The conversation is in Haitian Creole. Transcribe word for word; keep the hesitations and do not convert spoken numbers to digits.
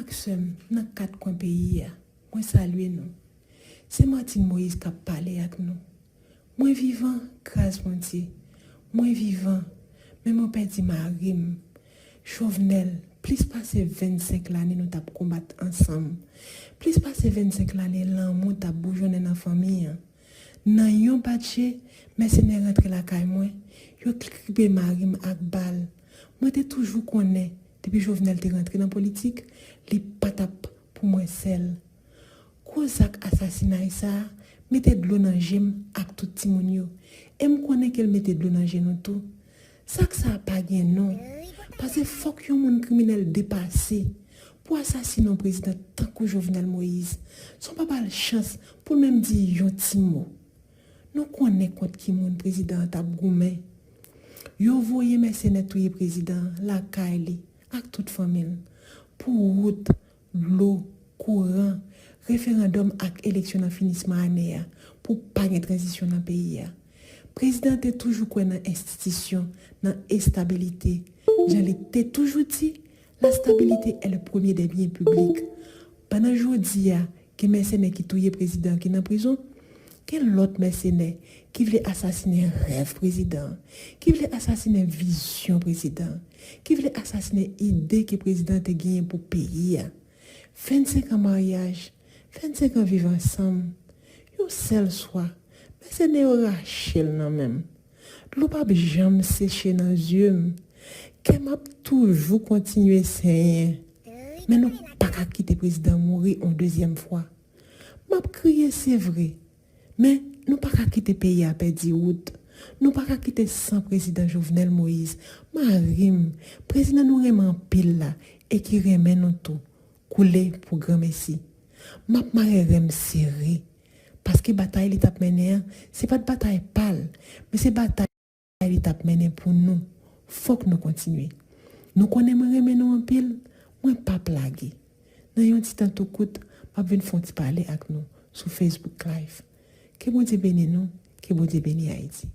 Ak sè m nan kat kwen peyi a, mwen salye nou. Se Martine Moïse k ap pale ak nou. Mwen vivan, gras Bondye. Mwen vivan, men mwen pèdi mari m. Jovenel, plis pase vennsenk lane nou t ap konbat ansanm. Plis pase vennsenk lane lanmou t ap boujonnen nan fanmi an. Nan yon batje, mèsenè rantre lakay mwen, yo kripe mari m ak bal. Mwen te toujou konnen, depi Jovenel te rantre nan politik, li pa t ap pou mwen sèl. Gwo zak asasinay sa a mete dlo nan je m ak tout timoun yo. E m konnen ke l mete dlo nan je nou tou. Zak sa a pa gen non. Paske fòk yon moun kriminèl depase pou asasine yon prezidan tankou Jovenel Moïse, san w pa ba l chans pou l menm di yon ti mo. Nou konnen kont ki moun prezidan an t ap goumen. Yo voye mèsenè touye prezidan an lakay li ak tout fanmi l. Pou wout, dlo, kouran, referandòm ak eleksyon nan finisman ane a, pou pa gen tranzisyon nan peyi a. Prezidan an te toujou kwè nan enstitisyon, nan estabilite. Jan li te toujou di, la stabilité est le premier des biens publics. Pandan jodi a, gen mèsenè ki touye prezidan ki nan prizon, gen lòt mèsenè ki vle asasinen rèv prezidan, ki vle asasinen vizyon prezidan, ki vle asasinen ide ke prezidan te genyen pou peyi a. Vennsenk an maryaj, vennsenk an viv ansanm, yon sèl swa, mèsenè yo rache l nan men m. Dlo p ap janm seche nan zye m. Kè m ap toujou kontinye senyen. Men nou pa ka kite prezidan mouri yon dezyèm fwa. M ap kriye, se vre. Men nou pa ka kite peyi a pèdi wout. Nou pa ka kite san prezidan Jovenel Moïse, mari m, prezidan nou renmen anpil la e ki renmen nou tou, koule pou granmesi. M ap mare ren m sere. Paske batay li t ap mennen an, se pa t batay pa l, men se batay li t ap mennen pou nou. Fòk nou kontinye. Nou konnen mwen renmen nou anpil, mwen p ap lage. Nan yon ti tan tou kout, m ap vin fè yon ti pale ak nou sou Facebook Live. Ke Bondye beni nou, ke Bondye beni Ayiti.